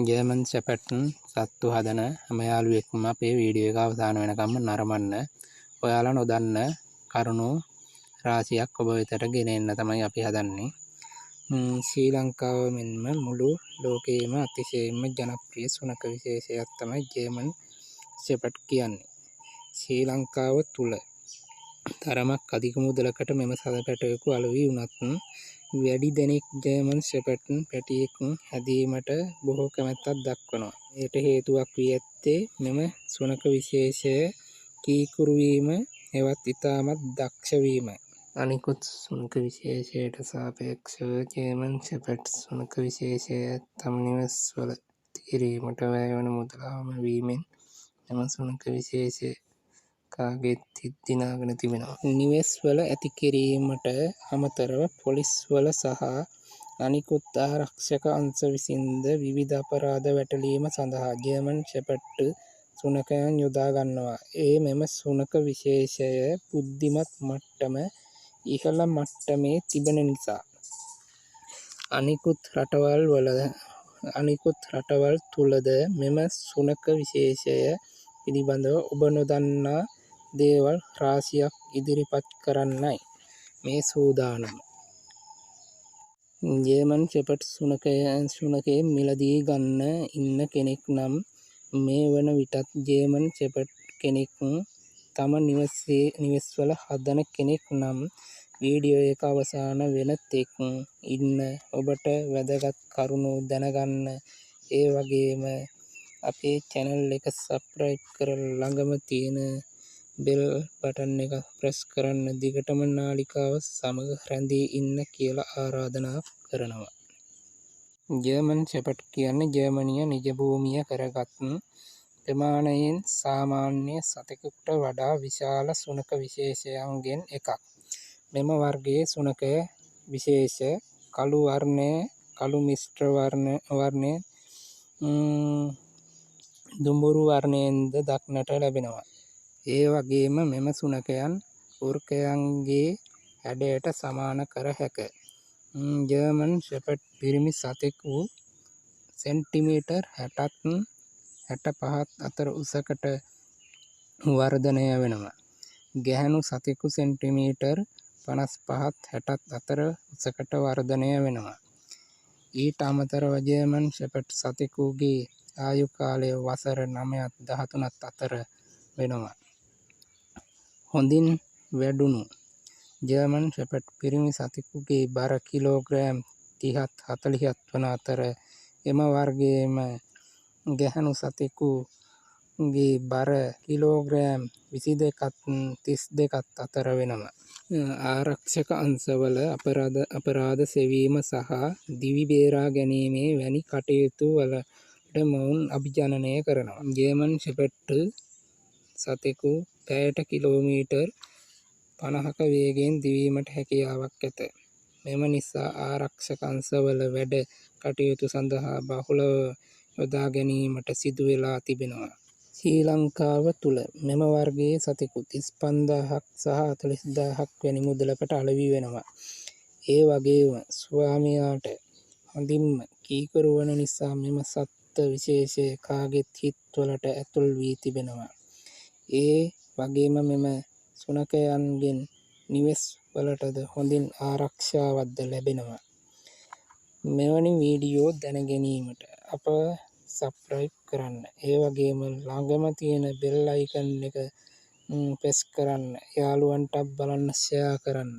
German ෂෙපර්ඩ් සත්තු හදන හැම යාළුවෙක්ම අපේ වීඩියෝ එක අවසාන වෙනකම්ම නරඹන්න. ඔයාලා නොදන්න කරුණු රාශියක් ඔබ වෙතට ගෙන එන්න තමයි අපි හදන්නේ. ශ්‍රී ලංකාව මෙන්ම මුළු ලෝකයේම අතිශයින්ම ජනප්‍රිය සුනඛ විශේෂයක් තමයි ජර්මන් ෂෙපර්ඩ් කියන්නේ. ශ්‍රී ලංකාව තුළ තරමක් අධික මුදලකට මෙම සත පැටවෙකු අලෙවි වුණත් වැඩි දෙනෙක් ජර්මන් ෂෙපර්ඩ් පැටියෙක් හැදීමට බොහෝ කැමැත්තක් දක්වනවා. එයට හේතුවක් වී ඇත්තේ මෙම සුනඛ විශේෂය කීකරු වීම හෙවත් ඉතාමත් දක්ෂ වීමයි. අනිකුත් සුනඛ විශේෂයට සාපේක්ෂව ජර්මන් ෂෙපර්ඩ් සුනඛ විශේෂය තම නිවෙස්වල ඇති කිරීමට වැයවන මුදල අවම වීමෙන් මෙම සුනඛ විශේෂය කාගේත් හිත් දිනාගෙන තිබෙනවා. නිවෙස්වල ඇති කිරීමට අමතරව පොලිස්වල සහ අනිකුත් ආරක්ෂක අංශ විසින්ද විවිධ අපරාධ වැටලීම සඳහා ජර්මන් ෂෙපර්ඩ් සුනඛයන් යොදා ගන්නවා. ඒ මෙම සුනඛ විශේෂය බුද්ධිමත් මට්ටම ඉහළ මට්ටමේ තිබෙන නිසා. අනිකුත් රටවල් තුළද මෙම සුනඛ විශේෂය පිළිබඳව ඔබ නොදන්නා දේවල් රාශියක් ඉදිරිපත් කරන්නයි මේ සූදානම. ජර්මන් ෂෙපර්ඩ් සුනඛයෙක් මිලදී ගන්න ඉන්න කෙනෙක් නම් මේ වන විටත් ජර්මන් ෂෙපර්ඩ් කෙනෙක් තම නිවෙස්වල හදන කෙනෙක් නම් වීඩියෝ එක අවසාන වෙන තෙක් ඉන්න ඔබට වැදගත් කරුණු දැනගන්න. ඒ වගේම අපේ චැනල් එක සබ්ස්ක්‍රයිබ් කරලා ළඟම තියෙන බෙල් බටන් එක ප්‍රෙස් කරන්න දිගටම නාලිකාව සමග රැඳී ඉන්න කියලා ආරාධනා කරනවා. ජර්මන් ෂෙපර්ඩ් කියන්නේ ජර්මනිය නිජ භූමිය කරගත් ප්‍රමාණයෙන් සාමාන්‍ය සතෙකුට වඩා විශාල සුනඛ විශේෂයන්ගෙන් එකක්. මෙම වර්ගයේ සුනඛය විශේෂ කළු වර්ණය, කළු මිශ්‍ර වර්ණය, දුඹුරු වර්ණයෙන්ද දක්නට ලැබෙනවා. ඒ වගේම මෙම සුනඛයන් වෘකයන්ගේ හැඩයට සමාන කර හැක. ජර්මන් ෂෙපර්ඩ් පිරිමි සතෙකු සෙන්ටිමීටර් 60ත් 65ත් අතර උසකට වර්ධනය වෙනවා. ගැහැණු සතෙකු සෙන්ටිමීටර් 55ත් 60ත් අතර උසකට වර්ධනය වෙනවා. ඊට අමතරව ජර්මන් ෂෙපර්ඩ් සතෙකුගේ ආයු කාලය වසර 9ත් 13ත් අතර වෙනවා. හොඳින් වැඩුණු ජර්මන් ෂෙපර්ඩ් පිරිමි සතෙකුගේ බර කිලෝග්‍රෑම් 30ත් 40ත් වන අතර එම වර්ගයේම ගැහැණු සතෙකුගේ බර කිලෝග්‍රෑම් 22ත් 32ත් අතර වෙනවා. ආරක්ෂක අංශවල අපරාධ සෙවීම සහ දිවි බේරා ගැනීමේ වැනි කටයුතු වලට මොවුන් අභිජනනය කරනවා. ජර්මන් ෂෙපර්ඩ් සතෙකු පැයට කිලෝමීටර් 50ක වේගයෙන් දිවීමට හැකියාවක් ඇත. මෙම නිසා ආරක්ෂක අංශවල වැඩ කටයුතු සඳහා බහුලව යොදා ගැනීමට සිදු වෙලා තිබෙනවා. ශ්‍රී ලංකාව තුළ මෙම වර්ගයේ සතෙකු 35,000ක් සහ 40,000ක් වැනි මුදලකට අලෙවි වෙනවා. ඒ වගේම ස්වාමියාට හොඳින්ම කීකරු වන නිසා මෙම සත්ත්ව විශේෂය කාගෙත් හිත්වලට ඇතුල් වී තිබෙනවා. ඒ වගේම මෙම සුනඛයන්ගෙන් නිවෙස් වලටද හොඳින් ආරක්ෂාවක්ද ලැබෙනවා. මෙවැනි වීඩියෝ දැන ගැනීමට අප සබ්ස්ක්‍රයිබ් කරන්න. ඒ වගේම ළඟම තියෙන බෙල් අයිකන් එක ප්‍රෙස් කරන්න. යාළුවන්ටත් බලන්න ෂෙයා කරන්න.